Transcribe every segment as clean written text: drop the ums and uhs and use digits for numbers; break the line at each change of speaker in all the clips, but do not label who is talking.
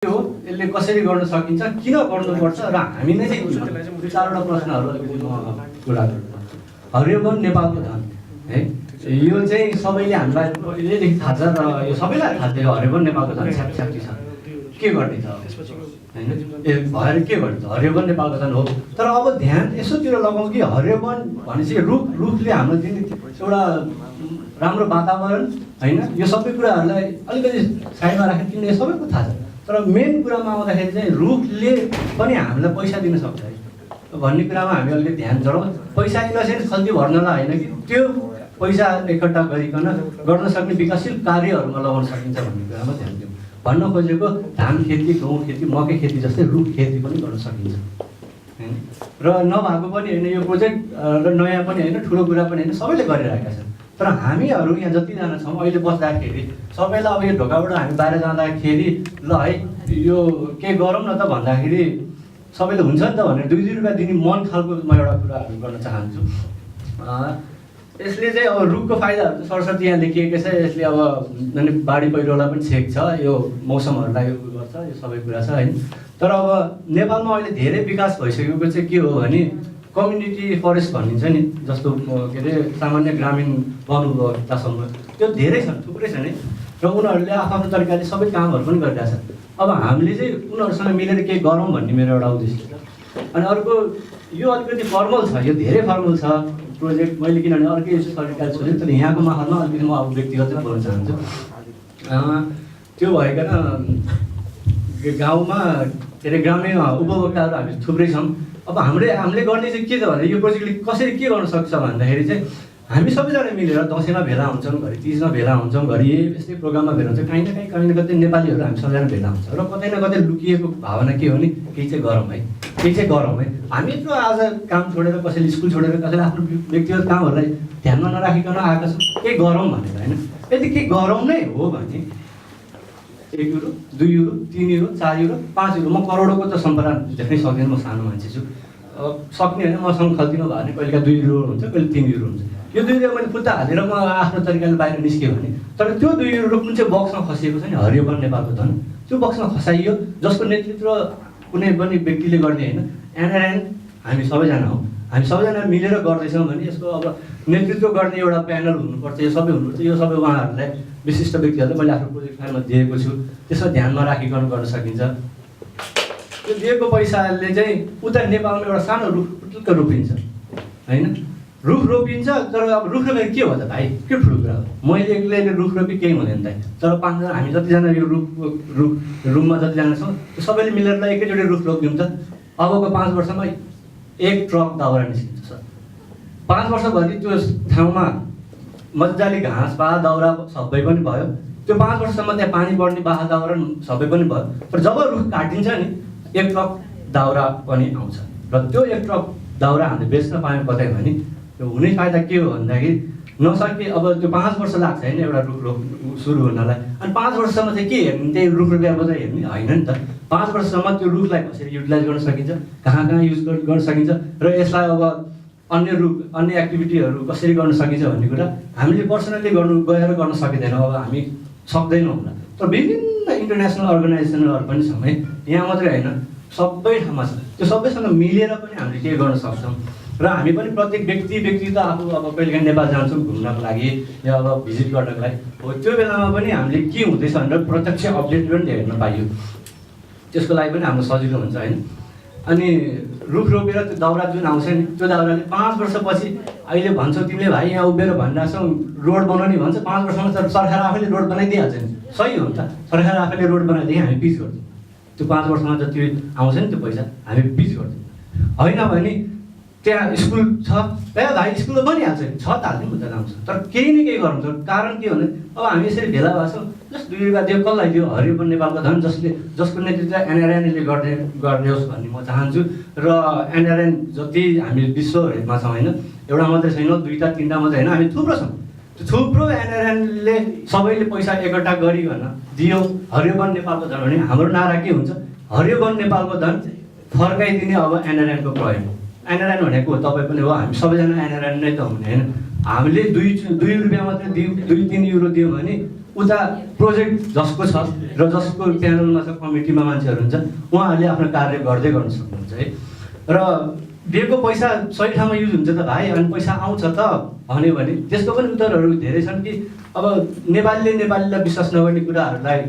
हो यसले कसरी गर्न सकिन्छ, किन गर्नुपर्छ र हामी नै चाहिँ चारवटा प्रश्नहरू अलिकति म कुरा गर्छु। हरियो वन नेपालको धन है, यो चाहिँ सबैले हामीलाई पहिलेदेखि थाहा छ र यो सबैलाई थाहा थियो। हरियो वन नेपालको धन छ्याप्छ्याप्टी छ, के गर्ने त हैन, ए भएर के गर्ने त, हरियो वन नेपालको धन हो। तर अब ध्यान यसोतिर लगाउँ कि हरियो वन भनेपछि रुखले हाम्रो दिने एउटा राम्रो वातावरण हैन, यो सबै कुराहरूलाई अलिकति साइडमा राखेर किन यो सबैको थाहा छ। तर मेन कुरामा आउँदाखेरि चाहिँ रुखले पनि हामीलाई पैसा दिन सक्छ है भन्ने कुरामा हामी अलिकति ध्यान दिन्छौँ। पैसा इन द सेन्स खल्ती भर्नलाई होइन कि त्यो पैसा एकट्ठा गरिकन गर्न सक्ने विकासशील कार्यहरूमा लगाउन सकिन्छ भन्ने कुरामा ध्यान दिउँ। भन्न खोजेको धान खेती, गहुँ खेती, मकै खेती जस्तै रुख खेती पनि गर्न सकिन्छ हैन। र नभएको पनि होइन, यो प्रोजेक्ट र नयाँ पनि होइन, ठुलो कुरा पनि होइन, सबैले गरिरहेका छन्। तर हामीहरू यहाँ जतिजना छौँ अहिले बस्दाखेरि सबैलाई अब यो ढोकाबाट हामी बाहिर जाँदाखेरि ल है यो के गरौँ न त भन्दाखेरि सबैले हुन्छ नि त भनेर 2-2 रुपियाँ दिने मन खालको म एउटा कुराहरू गर्न चाहन्छु। यसले चाहिँ अब रुखको फाइदाहरू सरस्वती यहाँ लेखिएको छ। यसले अब बाढी पहिरोलाई पनि छेक्छ, यो मौसमहरूलाई उयो गर्छ, यो सबै कुरा छ होइन। तर अब नेपालमा अहिले धेरै विकास भइसकेको चाहिँ के हो भने कम्युनिटी फरेस्ट भनिन्छ नि, जस्तो के अरे सामान्य ग्रामीण वनविभागतासम्म त्यो धेरै छन्, थुप्रै छन् है। र उनीहरूले आफ्नो तरिकाले सबै कामहरू पनि गरिरहेको छ। अब हामीले चाहिँ उनीहरूसँग मिलेर केही गरौँ भन्ने मेरो एउटा उद्देश्य छ। अनि अर्को यो अलिकति फर्मल छ, यो धेरै फर्मल छ प्रोजेक्ट। मैले किनभने अर्कै तरिकाले सोचेँ, तर यहाँको माहौलमा अलिकति म अब व्यक्तिगत बोल्न चाहन्छु। त्यो भइकन गाउँमा के अरे ग्रामीण उपभोक्ताहरू हामी थुप्रै छौँ। अब हामीले गर्ने चाहिँ के त भने यो प्रोजेक्टले कसरी के गर्न सक्छ भन्दाखेरि चाहिँ हामी सबैजना मिलेर दसैँमा भेला हुन्छौँ, घरि तिजमा भेला हुन्छौँ, घरि यस्तै प्रोग्राममा भेला हुन्छ, कहीँ न कतै नेपालीहरू हामी सबैजना भेला हुन्छ। र कतै न कतै लुकिएको भावना के हो भने केही चाहिँ गरौँ है, केही चाहिँ गरौँ है। हामी यत्रो आज काम छोडेर, कसैले स्कुल छोडेर, कसैले आफ्नो व्यक्तिगत कामहरूलाई ध्यानमा नराखिकन आएका छौँ, केही गरौँ भनेर होइन। यदि केही गरौँ नै हो भने 1 euro, 2 euro, 3 euro, 4 euro, 5 euro, म करोडको त सम्पदा देख्नै सक्दिनँ, म सानो मान्छे छु। सक्ने होइन, मसँग खल्तीमा भयो भने कहिले 2 युरो हुन्छ, कहिले 3 युरो हुन्छ। यो 2 युरो मैले खुट्टा हालेर म आफ्नो तरिकाले बाहिर निस्क्यो भने, तर त्यो 2 युरो कुन चाहिँ बक्समा खसिएको छ नि, हरियो वन नेपालको धन, त्यो बक्समा खसाइयो, जसको नेतृत्व कुनै पनि व्यक्तिले गर्ने होइन, एनआरएन हामी सबैजना हो। हामी सबैजना मिलेर गर्दैछौँ भने यसको अब नेतृत्व गर्ने एउटा प्यानल हुनुपर्छ, यो सबै हुनुपर्छ। यो सबै उहाँहरूलाई विशिष्ट व्यक्तिहरूलाई मैले आफ्नो प्रोजेक्ट फाइलमा दिएको छु, त्यसमा ध्यानमा राखिकन गर्न सकिन्छ। त्यो दिएको पैसाले चाहिँ उता नेपालमा एउटा सानो रुख पुटुक्क रोपिन्छ होइन, रुख रोपिन्छ। तर अब रुख रोपेर के हो त भाइ, के ठुलो कुरा हो, मैले एक्लैले रुख रोपी केही हुँदैन त। तर 5जना हामी जतिजना यो रुममा जतिजना छौँ त्यो सबैले मिलेर एकैचोटि रुख रोपिदिउँ त, अबको 5 वर्षमा 1 ट्रक दाउरा निस्किन्छ सर। 5 वर्षभरि त्यो ठाउँमा मजाले घाँस बाह दाउरा सबै पनि भयो, त्यो 5 वर्षसम्म त्यहाँ पानी बढ्ने बाह दाउरा सबै पनि भयो। तर जब रुख काटिन्छ नि 1 ट्रक दाउरा पनि आउँछ, र त्यो 1 ट्रक दाउरा हामीले बेच्न पायौँ कतै भने त्यो हुने फाइदा के हो भन्दाखेरि नसके अब त्यो 5 वर्ष लाग्छ होइन एउटा रुख सुरु हुनलाई। अनि 5 वर्षसम्म चाहिँ के हेर्ने, त्यही रुख रोपेर मात्रै हेर्ने होइन नि त। 5 वर्षसम्म त्यो रुखलाई कसरी युटिलाइज गर्न सकिन्छ, कहाँ युज गर्न सकिन्छ, र यसलाई अब अन्य एक्टिभिटीहरू कसरी गर्न सकिन्छ भन्ने कुरा हामीले पर्सनली गएर गर्न सकिँदैनौँ। अब हामी सक्दैनौँ होला, तर विभिन्न इन्टरनेसनल अर्गनाइजेसनहरू पनि छौँ है, यहाँ मात्रै होइन सबै ठाउँमा छ। त्यो सबैसँग मिलेर पनि हामीले के गर्न सक्छौँ। र हामी पनि प्रत्येक व्यक्ति त आफू अब कहिलेकाहीँ नेपाल जान्छौँ घुम्नको लागि या अब भिजिट गर्नको लागि, हो त्यो बेलामा पनि हामीले के हुँदैछ भनेर प्रत्यक्ष अपडेट पनि हेर्न पाइयो, त्यसको लागि पनि हाम्रो सजिलो हुन्छ होइन। अनि रुख रोपेर त्यो दाउरा जुन आउँछ नि, त्यो दाउराले 5 वर्षपछि अहिले भन्छौ तिमीले भाइ यहाँ उभिएर भनिरहेछौ रोड बनाउने भन्छ, 5 वर्षमा त सरकार आफैले रोड बनाइदिइहाल्छ नि, सही हो नि त। सरकार आफैले रोड बनाइदिए हामी पिच गर्छौँ, त्यो 5 वर्षमा जति आउँछ नि त्यो पैसा हामी पिच गर्छौँ। होइन भने त्यहाँ स्कुल छ, ए भाइ स्कुल बनिहाल्छ, छ त हाल्ने मुद्दा आउँछ, तर केही न केही गर्नु छ। कारण के हो भने अब हामी यसरी भेला भएको छौँ, जस्ट 2 रुपियाँ दियो कसलाई दियो, हरियो वन नेपालको धन, जसको नेतृत्व एनआरएनले गर्ने होस् भन्ने म चाहन्छु। र एनआरएन जति हामी विश्वभरिमा छौँ होइन, एउटा मात्रै छैन, 2टा 3टा मात्रै होइन, हामी थुप्रो छौँ। त्यो थुप्रो एनआरएनले सबैले पैसा एकट्ठा गरिकन दियो हरियो वन नेपालको धन भने हाम्रो नारा के हुन्छ, हरियो वन नेपालको धन फर्काइदिने अब एनआरएनको प्रयोग। एनआरएन भनेको तपाईँ पनि हो, हामी सबैजना एनआरएन नै त हुने होइन। हामीले 2 रुपियाँ मात्रै 2-3 युरो दियौँ भने उता प्रोजेक्ट जसको छ र जसको प्यानलमा छ कमिटीमा मान्छेहरू हुन्छ उहाँहरूले आफ्नो कार्य गर्दै गर्न सक्नुहुन्छ है। र दिएको पैसा सही ठाउँमा युज हुन्छ त भाइ, अनि पैसा आउँछ त भन्यो भने त्यसको पनि उत्तरहरू धेरै छन् कि अब नेपालीले नेपालीलाई विश्वास नगर्ने कुराहरूलाई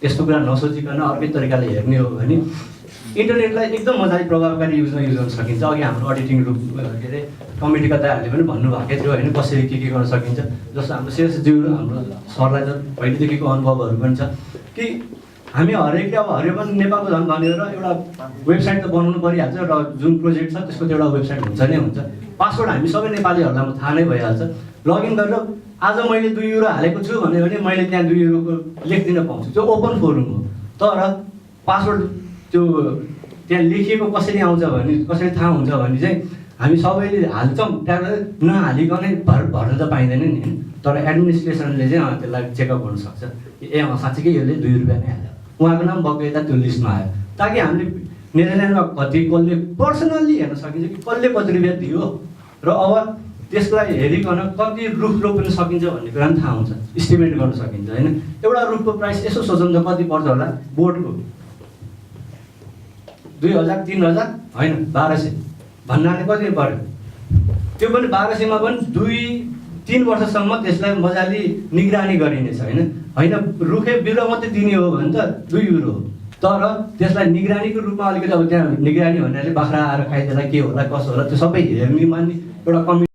त्यस्तो कुरा नसोचिकन अर्कै तरिकाले हेर्ने हो भने इन्टरनेटलाई एकदम मजाले प्रभावकारी युज गर्न सकिन्छ। अघि हाम्रो अडिटिङ ग्रुप के अरे कमिटीका दाइहरूले पनि भन्नुभएकै थियो होइन, कसरी के गर्न सकिन्छ। जस्तो हाम्रो शेषज्यू हाम्रो सरलाई त पहिलेदेखिको अनुभवहरू पनि छ कि हामी हरेकले अब हरेक पनि नेपालको झन् भन्यो र एउटा वेबसाइट त बनाउनु परिहाल्छ र जुन प्रोजेक्ट छ त्यसको त एउटा वेबसाइट हुन्छ नै हुन्छ। पासवर्ड हामी सबै नेपालीहरूलाई थाहा नै भइहाल्छ। लगइन गरेर आज मैले 2 युरो हालेको छु भन्यो भने मैले त्यहाँ 2 युरोको लेखिदिन पाउँछु, त्यो ओपन फोरम हो। तर पासवर्ड त्यो त्यहाँ लेखिएको कसरी आउँछ भने कसरी थाहा हुन्छ भने चाहिँ हामी सबैले हाल्छौँ, त्यहाँबाट नहालिकनै भर्न त पाइँदैन नि। तर एडमिनिस्ट्रेसनले चाहिँ त्यसलाई चेकअप गर्नु सक्छ कि ए साँच्चीकै यसले 2 रुपियाँ नै हाल्यो, उहाँको नाम बगैँचा त्यो लिस्टमा आयो, ताकि हामीले नेदरल्यान्डमा कति कसले पर्सनल्ली हेर्न सकिन्छ कि कसले कति रुपियाँ दियो र अब त्यसलाई हेरिकन कति रुख रोप्न सकिन्छ भन्ने कुरा पनि थाहा हुन्छ, इस्टिमेट गर्न सकिन्छ होइन। एउटा रुखको प्राइस यसो सोचौँ त कति पर्छ होला, बोटको 2000 3000 होइन 1200 भन्नाले कति पर्यो, त्यो पनि 1200मा पनि 2-3 वर्षसम्म त्यसलाई मजाले निगरानी गरिनेछ होइन। होइन रुखे बिरुवा मात्रै दिने हो भने त 2 युरो हो, तर त्यसलाई निगरानीको रूपमा अलिकति अब त्यहाँ निगरानी भन्नाले बाख्रा आएर खाइदिएला के होला कसो होला त्यो सबै हेर्ने मान्ने एउटा कमिटी